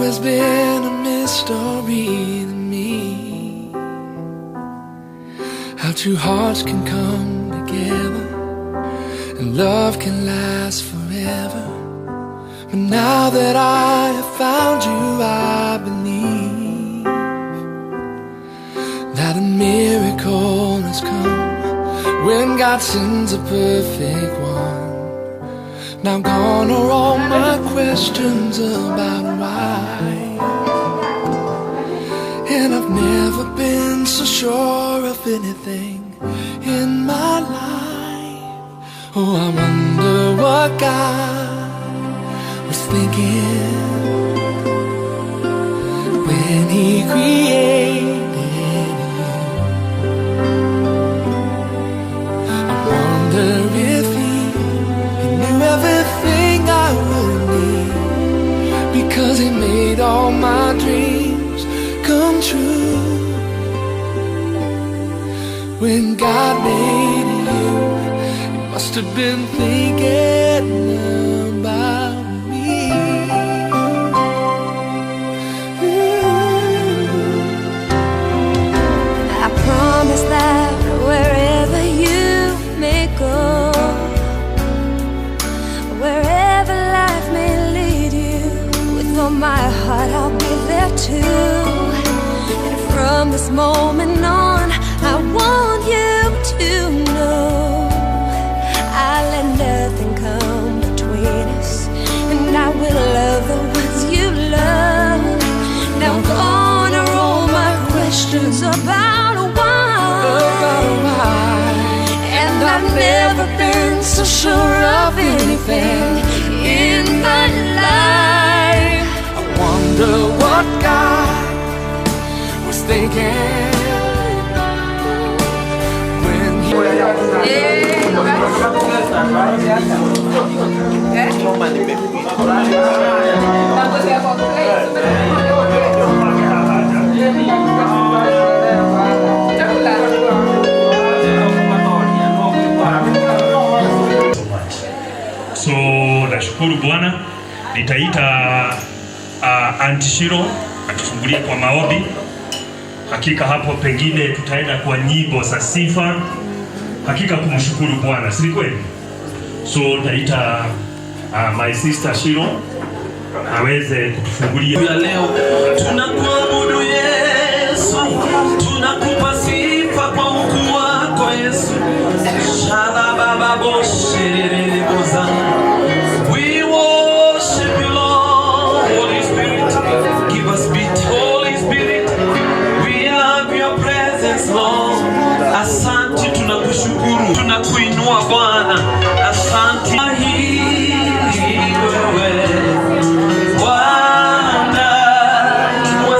always been a mystery to me, how two hearts can come together and love can last forever. But now that I have found you, I believe that a miracle has come when God sends a perfect one. Now gone are all my questions about why, and I've never been so sure of anything in my life. Oh, I wonder what God was thinking when He created you. I wonder if He knew everything I would need, because He made all my dreams come true. When God made you, He must have been thinking about me. Ooh. I promise that wherever you may go, wherever life may lead you, with all my heart I'll be there too. And from this moment on, I want you to know I let nothing come between us, and I will love the ones you love. Now gone are all my questions about why, and I've never been so sure of anything in my life. I wonder what God was thinking when He so much. So nashukuru Bwana, nitaita Auntie Shiro atufungulie kwa maombi. Hakika hapo pengine tutaenda kwa nyimbo za sifa, hakika kumshukuru Bwana, si kweli? So nitaita my sister Shiro aweze kutufungulia. Ya leo tunakuabudu Yesu, tunakupa sifa kwa ukuu wako Yesu. Shala baba bosherereboza. We worship you, Lord. Holy Spirit, give us beat. Holy Spirit, we love your presence, Lord. Asante, tunakushukuru, tunakuinua Bwana. Asante hii wewe Bwana, inua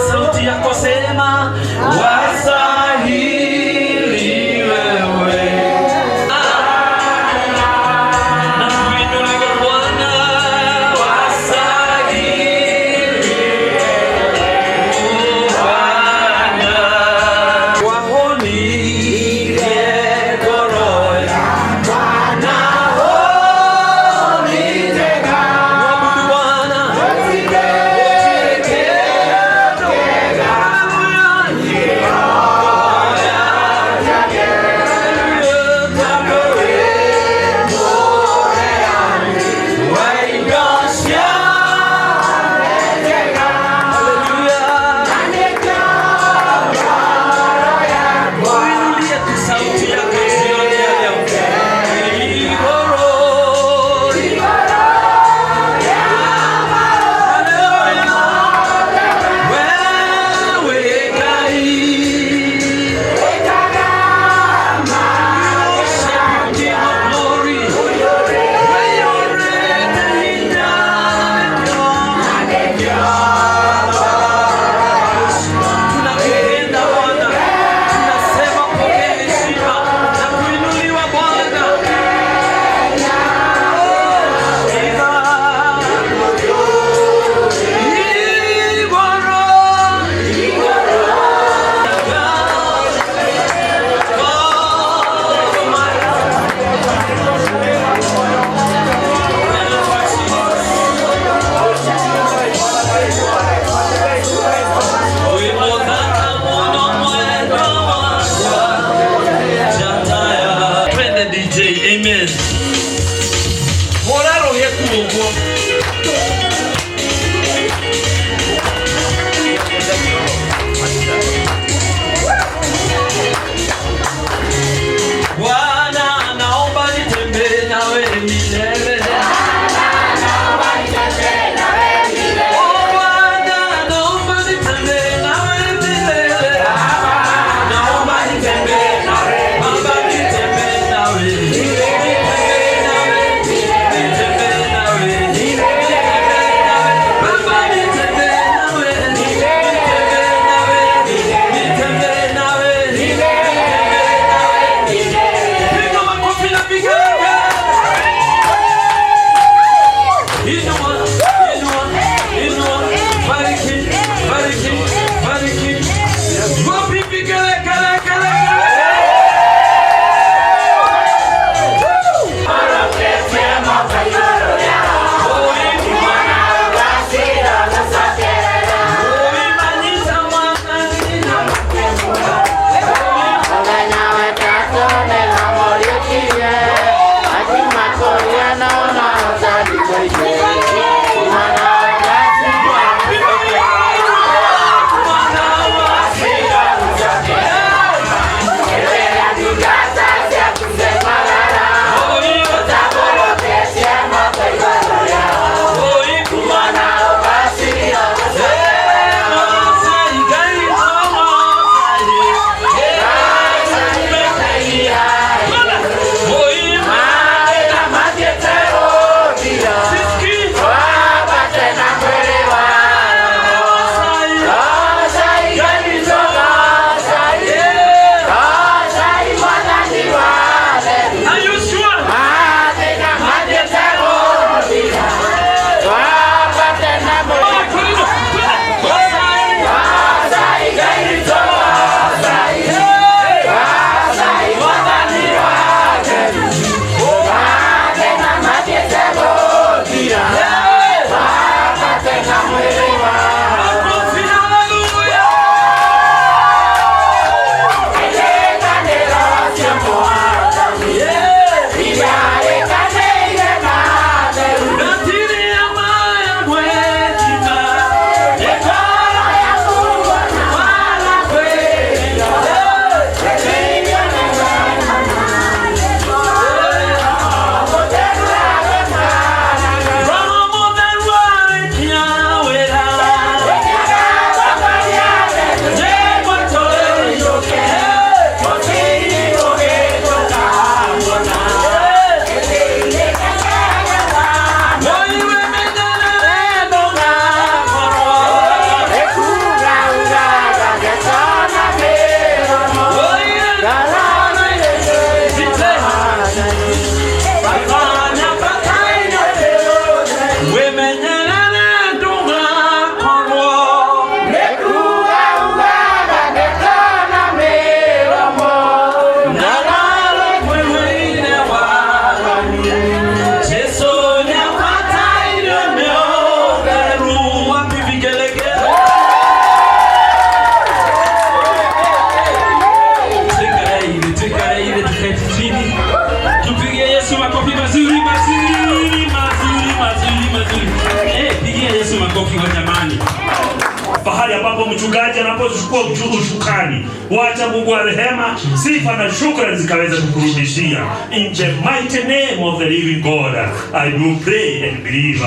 Pahali ambapo mchungaji anapochukua usukani, wacha Mungu wa rehema, sifa na shukrani zikaweza kukurudishia. In the mighty name of the living God, I do pray and believe.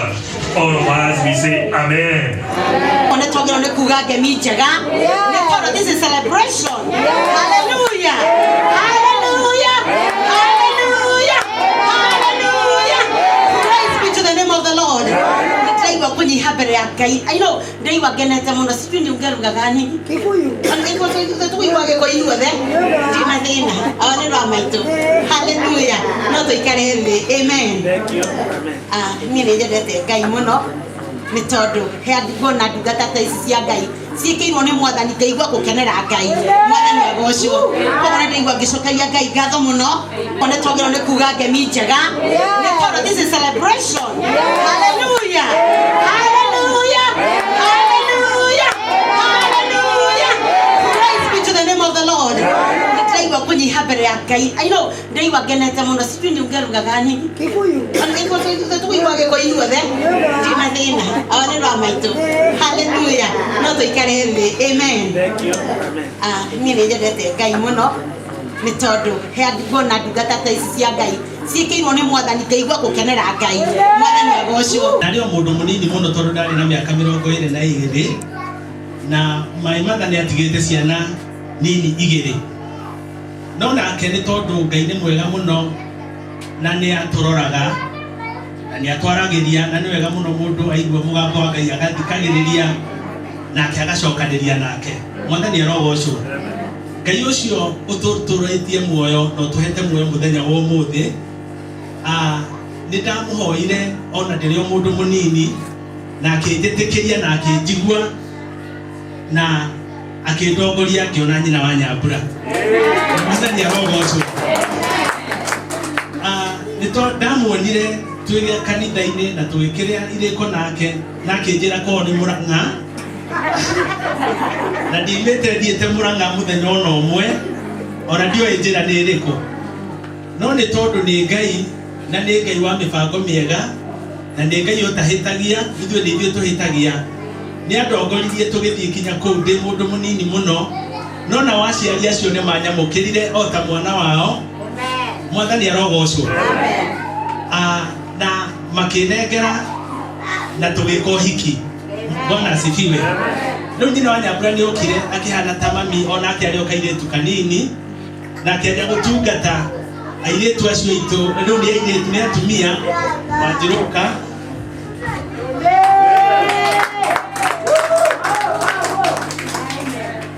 All of us we say amen. Nĩ twagĩrĩirwo nĩ kuga ngemi njega nĩ tondũ this is celebration. Hallelujah, hallelujah, hallelujah, hallelujah. Praise be to the name of the Lord. Nĩ ndĩraigua kũnyiha mbere ya Ngai. I know ndĩraigua ngenete mũno. Sijui ni unge lugha gani. Kikuyu. Tũkũigua Gĩkũyũ ithuothe ndina thĩna awa nĩ rwa maitũ. Hallelujah. No tũikare thĩ. Amen. Ah, niĩ nĩ nyendete Ngai mũno nĩ tondũ he nguona ndungata ta ici cia Ngai ciĩkĩirwo nĩ Mwathani, ngaigua gũkenera Ngai. Mwathani agocwo. Koguo nĩ ndaigua ngĩcokeria Ngai ngatho mũno. Nĩ twagĩrĩirwo nĩ kuga ngemi njega nĩ tondũ this is celebration. Hallelujah, hallelujah, hallelujah, hallelujah. Praise be to the name of the Lord. Nĩ ndĩraigua kũnyiha mbere ya Ngai. I know ndĩraigua ngenete mũno. Sijui ni unge lugha gani. Kikuyu. Tũkũigua Gĩkũyũ ithuothe ndina thĩna awa nĩ rwa maitũ. Hallelujah. No tũikare thĩ. Amen. Ah, niĩ nĩ nyendete Ngai mũno nĩ tondũ he nguona ndungata ta ici cia Ngai ciĩkĩirwo nĩ Mwathani, ngaigua gũkenera Ngai. Mwathani agocwo. Ndarĩ o mũndũ mũnini mũno tondũ ndarĩ na mĩaka 22 na my mother nĩ atigĩte ciana nini igĩrĩ, no nake nĩ tondũ Ngai nĩ mwega mũno na nĩ atũroraga na nĩ atwaragĩria, na nĩ wega mũno mũndũ aigua mũgambo wa Ngai agathikagĩrĩria nake agacokanĩria nake. Mwathani arogocwo. Ngai ũcio ũtũtũrĩtie muoyo na ũtũhete muoyo mũthenya wa ũmũthĩ, nĩ ndamũhoire ona ndĩrĩ o mũndũ mũnini na akĩnjĩtĩkĩria na akĩnjigua na akĩndongoria ngĩona nyina wa Nyambura. Mwathani arogocwo. Nĩ ndamuonire twĩ kanitha-inĩ na tũgĩkĩrĩa irĩko nake na akĩnjĩra korwo nĩ Mũrang'a, na ndimĩte thiĩte Mũrang'a mũthenya ona ũmwe, ona ndioĩ njĩra nĩ ĩrĩkũ, no nĩ tondũ nĩ Ngai na nĩ Ngai wa mĩbango mĩega na nĩ Ngai ũtahĩtagia, ithuĩ nĩ ithuĩ tũhĩtagia, nĩ andongoririe tũgĩthiĩ kinya kũu ndĩ mũndũ mũnini mũno, no nao aciari acio nĩ manyamũkĩrire o ta mwana wao. Mwathani arogocwo. Na makĩnengera na tũgĩka ũhiki. Bwana asifiwe. Rĩu nyina wa Nyambura nĩ okire akĩhana ta mami, onake arĩ o kairĩtu kanini, na akĩanjia gũtungata airĩtu acio aitũ. Rĩu nĩ airĩtu, nĩ atumia wanjĩrũka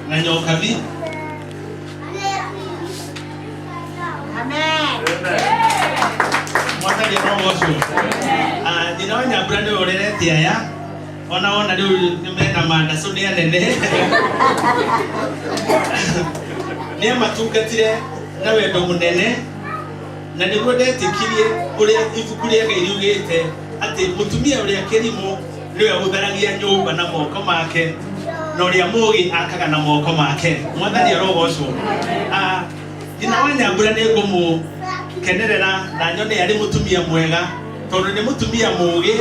na nyokabi. Mwathani arogocwo. Nyina wa Nyambura nĩwe ũrerete aya, ona wona rĩu nĩ mena mandacu, nĩ anene, nĩ amatungatire na wendo mũnene, na nĩguo ndetĩkirie ũrĩa ibuku rĩa Ngai riugĩte atĩ mũtumia ũrĩa kĩrimũ nĩwe ũtharagia nyũmba na moko make, na ũrĩa mũũgĩ akaga na moko make. Mwathani arogocwo. Nyina wa Nyambura nĩ ngũmũkenerera na nyone arĩ mũtumia mwega tondũ nĩ mũtumia mũũgĩ.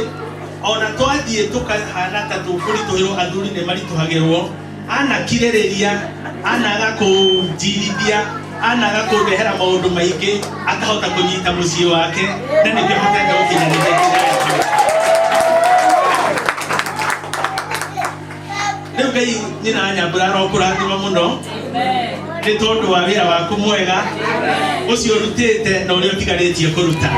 Ona twathiĩ tũkahana ta tũkũritũhĩrwo, athuri nĩ maritũhagĩrwo, anakirĩrĩria, anaga kũnjirithia, anaga kũndehera maũndũ maingĩ, akahota kũnyita mũciĩ wake na nĩkĩo hotete gũkinyanĩria nginya rĩu. Ngai nyina wa Nyambura arokũrathima mũno nĩ tondũ wa wĩra waku mwega ũcio ũrutĩte na ũrĩa ũtigarĩtie kũruta.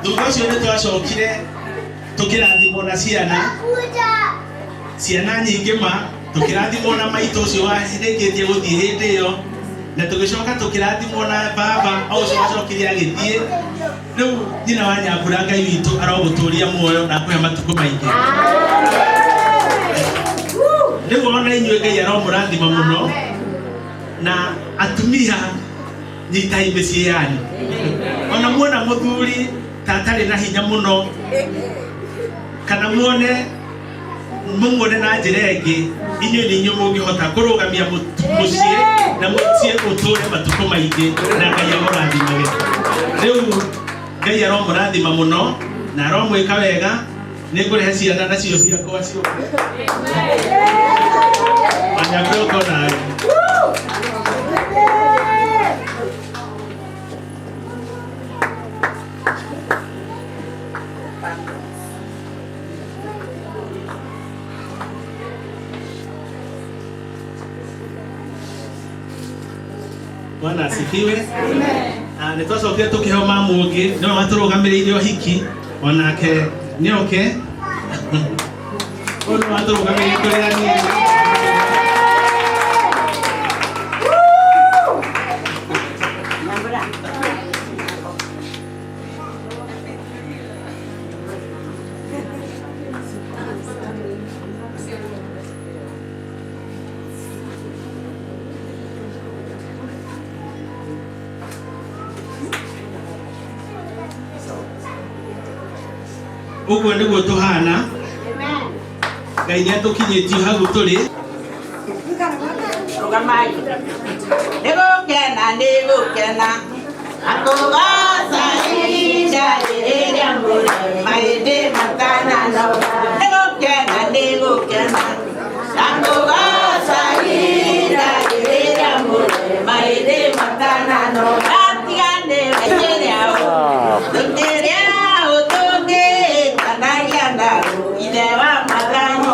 Thutha ũcio nĩ twacokire tũkĩrathimwo na ciana, ciana nyingĩ ma, tũkĩrathimwo na maitũ ũcio warĩkĩtie gũthiĩ hĩndĩ ĩyo, na tũgĩcoka tũkĩrathimwo na baba o ũcio wacokire agĩthiĩ. Rĩu nyina wa Nyambura, Ngai witũ arogũtũria muoyo na akũhe matukũ maingĩ. Rĩu ona inyuĩ Ngai aromũrathima mũno, na atumia nyitai mĩciĩ yanyu. Ona muona mũthuri ta atarĩ na hinya mũno kana muone mũmuone na njĩra ĩngĩ, inyuĩ nĩ inyuĩ mũngĩhota kũrũgamia mũciĩ na mũciĩ ũtũre matukũ maingĩ, na Ngai amũrathimage. Rĩu Ngai aromũrathima mũno na aromwĩka wega. Nĩ ngũrehe ciana nacio ciakwa ciũke. Wanyambura ũka nawe. Bwana asifiwe. Nä twacokire tå kä heo mamu å ngä nĩwe watũrũgamĩrĩire ũhiki onake nĩoke ũyũ nĩwe watũrũgamĩrĩire tũrĩ anini. Ũguo nĩguo tũhana. Ngai nĩ atũkinyĩtie hau tũrĩ. Rũgamai. Nĩgũkena, nĩgũkena. Akũgoca ihinda rĩrĩa mahĩndĩ matananoga. Nĩgũkena, nĩgũkena. Akũgoca ihinda rĩrĩa mahĩndĩ matananoga. Atiganĩre rĩrĩa ũtũngĩtanagia nao ithe wa mathani.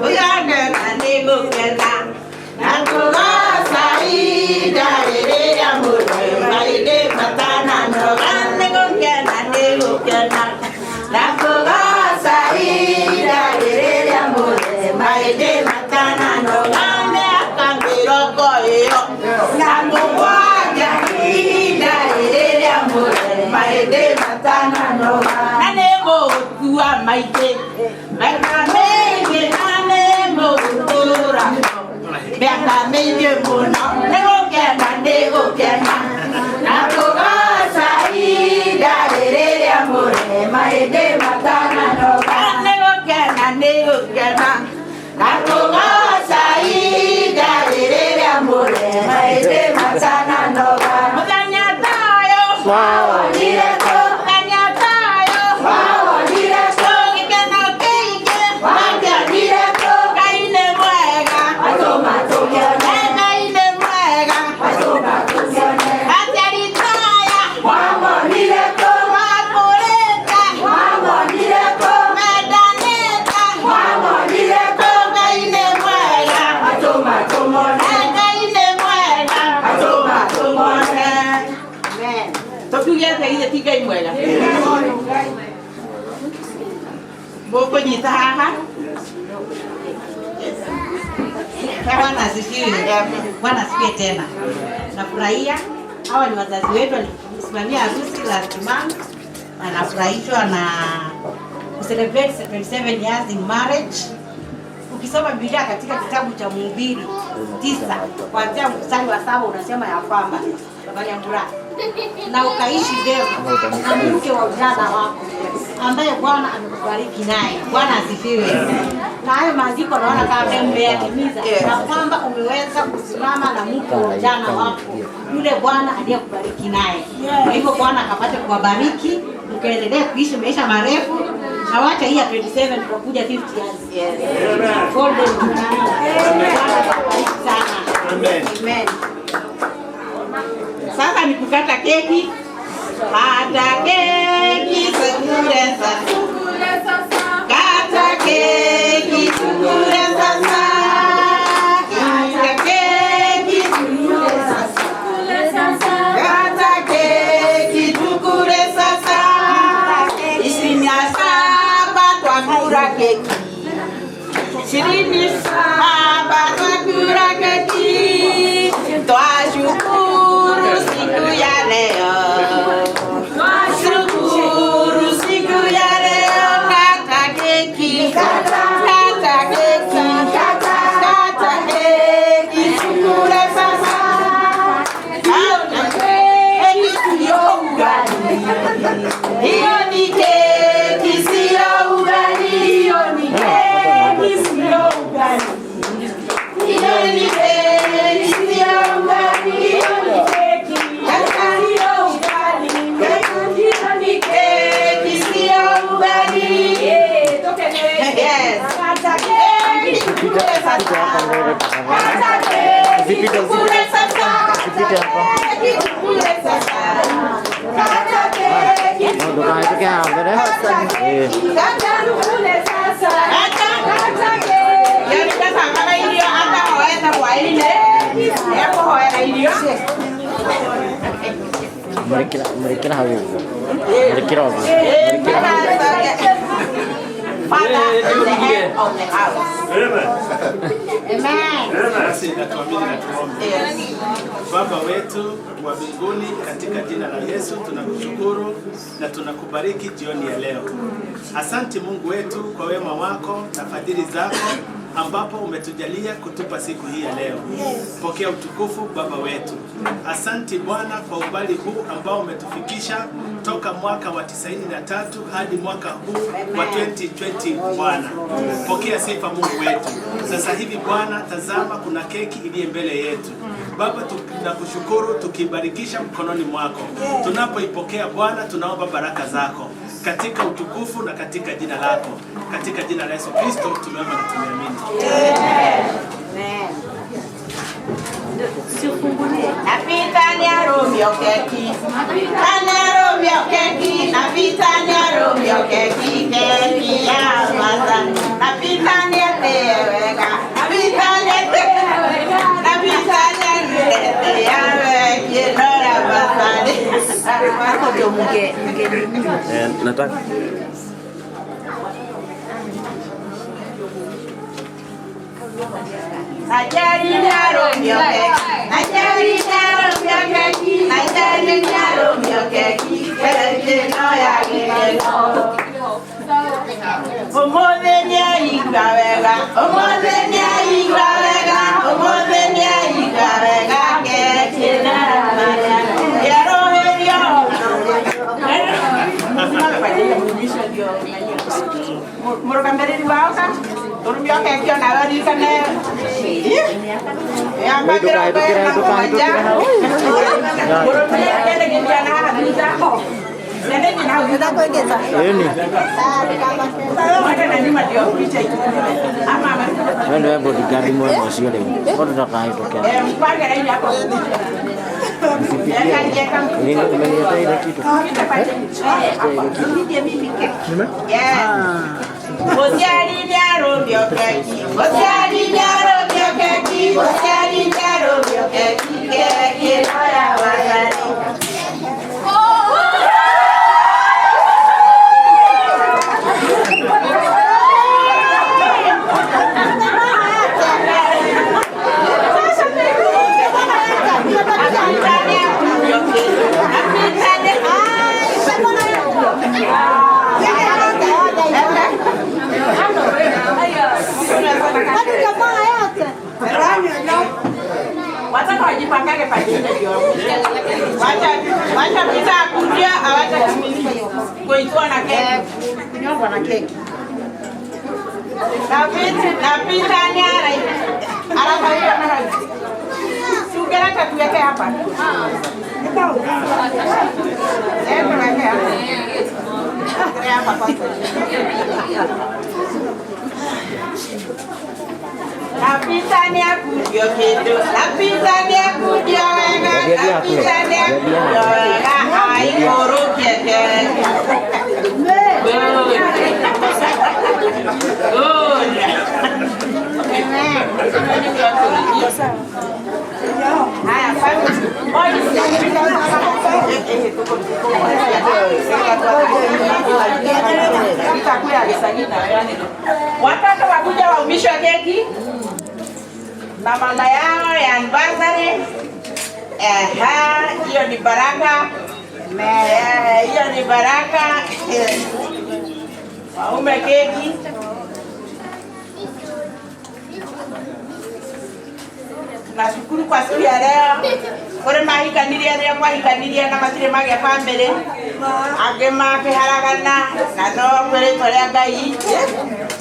Ũganena nĩgũkena. Nakũgoca ihinda rĩrĩa mahĩndĩ matananoga. Nĩgũkena, nĩgũkena. Nakũgoca ihinda rĩrĩa mahĩndĩ matananoga. Mĩaka mĩrongo ĩyo na mũgwanja ihinda rĩrĩa mahĩndĩ matananoga. Na nĩngũgũkua maingĩ maita maingĩ na nĩngũgũtũra mĩaka mĩingĩ mũno. Nĩgũkena, nĩgũkena. Nakũgoca ihinda rĩrĩa mahĩndĩ matananoga. Nĩgũkena, nĩgũkena. Nakũgoca ihinda rĩrĩa mahĩndĩ matananoga. Mũthenya tayo wawonire kũ? Mũthenya tayo wawonire kũ? Gĩkeno kĩingĩ wakĩonire kũ? Ngai nĩ mwega atũma tũkene. Ngai nĩ mwega atũma tũkene. Aciari taya wamonire kũ? Makũrĩte wamonire kũ? Mendanĩte wamonire kũ? Ngai nĩ mwega atũma tũmone. Ngai nĩ mwega atũma tũmone. Amen. Tũkiuge atĩa githĩ ti Ngai mwega? Mũkũnyita haha? Bwana asifiwe. Bwana asifiwe tena. Nafurahia hawa ni wazazi wetu walisimamia harusi last month. Anafurahishwa na kucelebrate 27 years in marriage. Ukisoma Biblia katika kitabu cha Mhubiri 9 kuanzia mstari wa 7 unasema ya kwamba Baba Nyambura, na ukaishi vyema na mke wa ujana wako ambaye Bwana amekubariki naye. Bwana asifiwe. Na hayo maandiko naona kama mmeyatimiza, na kwamba umeweza kusimama na mke wa ujana wako yule Bwana aliyekubariki naye. Kwa hivyo Bwana akapate kuwabariki, mkaendelee kuishi maisha marefu. Na wacha hii ya 27 tutakuja 50 years. Golden jubilee. Bwana akubariki sana. Amen. Amen. Sasa ni kukata keki. Kata keki tukule sasa. Kata keki tukule sasa. Kata keki tukule sasa. Kata keki tukule sasa. 27 twakula keki. 27 twakula keki. Twashukuru siku ya leo. Twashukuru siku ya leo. Kata keki. Kata keki. Kata keki tukule sasa. Kata keki sio ugali. Hiyo ni keki sio ugali. Hiyo ni keki sio ugali. Kata keki tukule sasa. Usipite hapo. Keki tukule sasa. Kata keki. Ndukahĩtũke haha mbere. Ĩĩ. Kata tukule sasa. Kata keki. Yani ndabangaga irio akahoete hwaĩ-inĩ ekũhoera irio. Mũrĩkĩra mũrĩkĩra hau ũguo. Mũrĩkĩra ũguo. Mũrĩkĩra hau. Father is the head of the house. Amen. Amen. Basi na tuamini na tuombe. Baba wetu wa mbinguni, katika jina la Yesu tunakushukuru na tunakubariki jioni ya leo. Asante Mungu wetu kwa wema wako na fadhili zako ambapo umetujalia kutupa siku hii ya leo. Pokea utukufu Baba wetu. Asante Bwana kwa umbali huu ambao umetufikisha toka mwaka wa 93 hadi mwaka huu wa 2020 Bwana. Pokea sifa Mungu wetu. Sasa hivi Bwana, tazama kuna keki iliye mbele yetu. Baba, tunakushukuru tukibarikisha mkononi mwako. Tunapoipokea Bwana, tunaomba baraka zako katika utukufu na katika jina lako. Katika jina la Yesu Kristo tumeomba na tumeamini. Napita nĩarũmio keki, nĩarũmio keki, napita nĩarũmio keki, keki ya mata. Napita nĩatĩe wega, napita nĩatĩe wega, napita nĩatĩe wega, nora masani. Hapo ndio mge mge Eh, nataka Najari nĩarũmio keki, najari nĩarũmio keki, najari nĩarũmio keki, keki no ya gĩkeno. Ũmũthĩ nĩaigua wega, ũmũthĩ nĩaigua wega, ũmũthĩ nĩaigua wega, keki na marĩa nĩarũhĩrio. Mũrũgamĩrĩri wao ka ũrũmio keki onawe ũririkane yamba mĩrongo ĩrĩ na mũgwanja mũrũmĩrĩri kĩndũ gĩkiana haha thutha. Ĩni. We nĩwe bodyguard mwena ũcio rĩu. Mũndũ ndakahĩtũke. Umeniletea ile kitu. Mũciari nĩarũmio keki, mũciari nĩarũmio keki, mũciari nĩarũmio keki, keki no ya wathani. Wataka wajipangage pajinga jioni. Wacha wacha pita kuja awacha kuitwa na keki. Kunyongwa na keki. Na pita ni ara. Alafu hiyo na Sugera tatuweke hapa. Eh, tuweke hapa. Tuweke hapa kwanza. Napita nĩakundio kĩndũ, napita nĩakundio wega, napita nĩakundio wega, aikũrũkie keki. Good. Good. Haya, watoto wakuja waumishwe keki na mama yao ya anniversary. Aha, hiyo ni baraka. Hiyo ni baraka. Waume keki. Tunashukuru kwa siku ya leo. Kuri mahikanirie rĩrĩa mwahikanirie na matirĩ magĩa bamĩrĩ angĩ makĩharagana na no kwĩ rĩtwa rĩa Ngai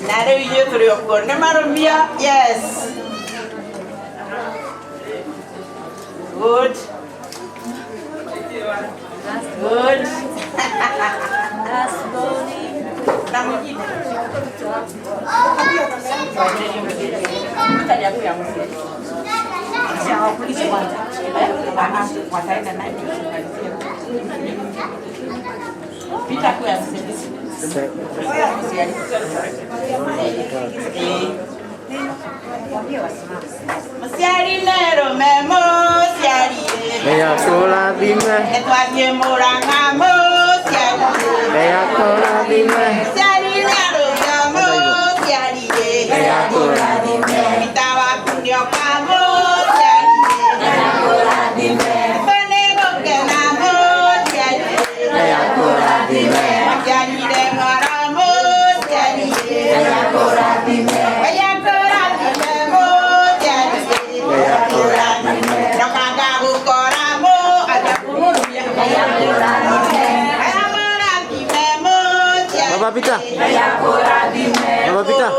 na rĩu ithuĩ tũrĩ o kuo nĩ marũmia. Yes. Good. Good. Na mwingine. Baba Peter. Baba Peter.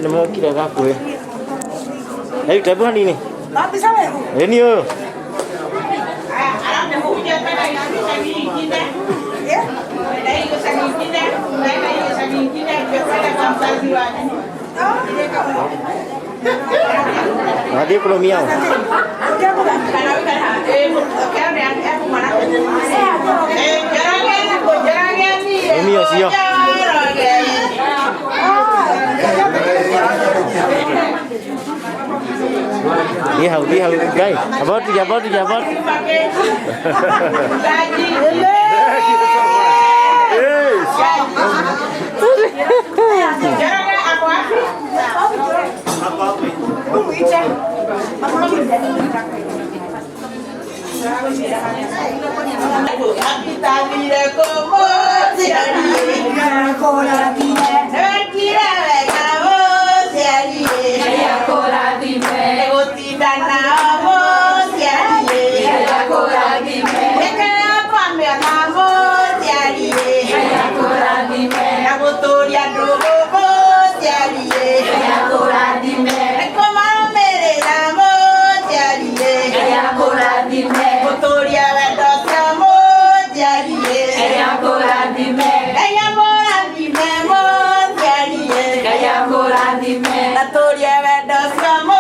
Nĩ mokire gakuhĩ. Tebu hanini. Ĩ ni ũyũ. Wathiĩ kũrũmia ũ? Rũmia ũcio. Đi hầu, đây, about đi, about đi, about. Natoria wendo cia